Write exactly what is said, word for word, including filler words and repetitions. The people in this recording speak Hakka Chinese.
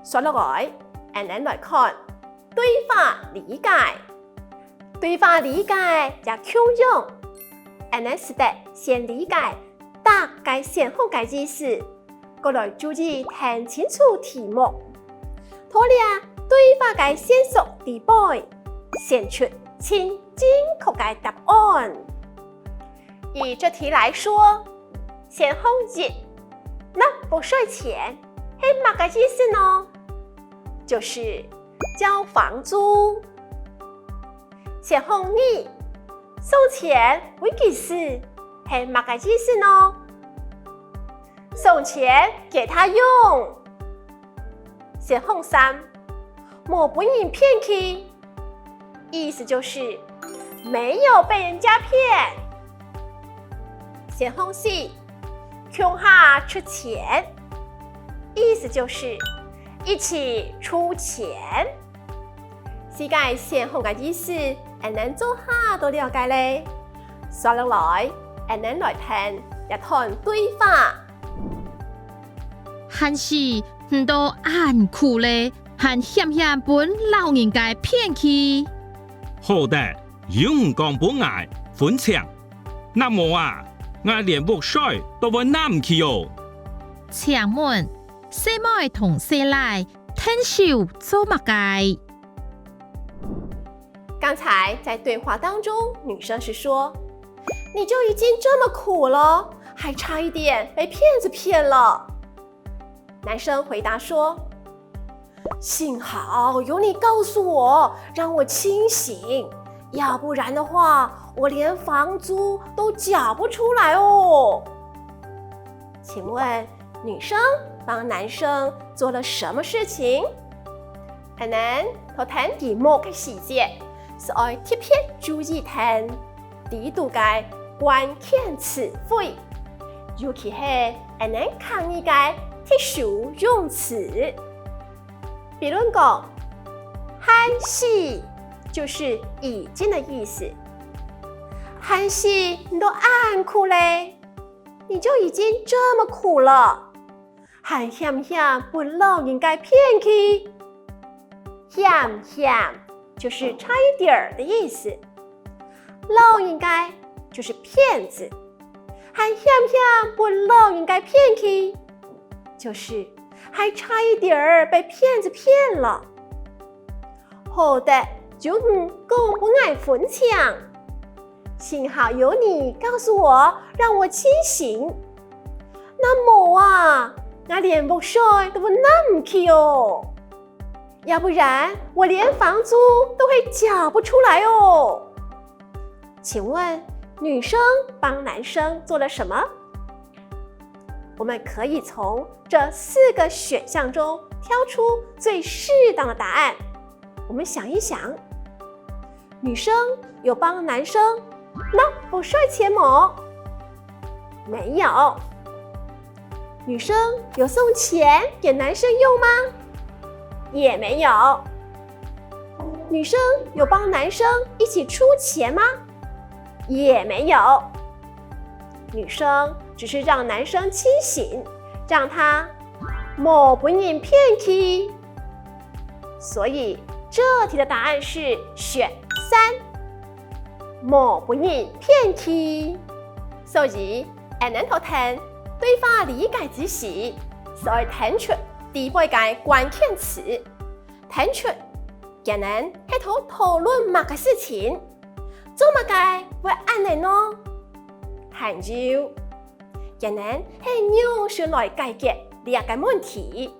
紲落來，𠊎等來看對話理解。對話理解也共樣，𠊎等使得先理解逐個選項个意思，過來注意聽清楚題目。在這對話个線索裡背，選出盡正確个答案。以這題來說，選項一，納屋稅錢係麼个意思呢？就是交房租。選項二，送錢分佢使係麼个意思呢？送錢給他用。選項三，無分人騙去，意思就是沒有被人家騙。選項四，共下出錢，意思就是一起出錢。四個選項个意思，𠊎等做下都了解咧。紲落來，𠊎等來聽這段對話。 還係你都恁苦咧，還險險分老人家騙去。好得有你講分𠊎分清，若無啊，𠊎連屋稅都會納毋起哦。請問，細妹同細賴𢯭手做麼个？ 剛才在對話當中，女生是說：「你就已經這麼苦了，還差一點被騙子騙了。」男生回答說：「幸好有你告訴我，讓我清醒，要不然的話，我連房租都繳不出來哦。」請問女生幫男生做了什麼事情？𠊎等在聽題目个時節，就愛特別注意聽裡肚个關鍵詞彙，尤其係𠊎等客語个特殊用詞。比論講，還係就是已經的意思。還係你都恁苦咧，你就已經這麼苦了， 還險險分老人家騙去。險險就是差一點兒的意思，老人家就是騙子，還險險分老人家騙去，就是還差一點兒被騙子騙了。好得有你講分𠊎分清，幸好有你告訴我，讓我清醒。 若無啊，𠊎連屋稅都會納毋起哦，要不然我連房租都會繳不出來哦。請問女生幫男生做了什麼？我們可以從這四個選項中挑出最適當的答案。我們想一想， 女生有幫男生納屋稅錢無？沒有。女生有送錢給男生用嗎？也沒有。女生有幫男生一起出錢嗎？也沒有。女生只是讓男生清醒，讓他無分人騙去。 所以這題的答案是選三，無分人騙去。所以，𠊎等在聽對話理解之時，就愛聽出裡背个關鍵詞，聽出佢等係在討論麼个事情，做麼个會恁仔呢？還有， 佢等係仰般來解決這個問題。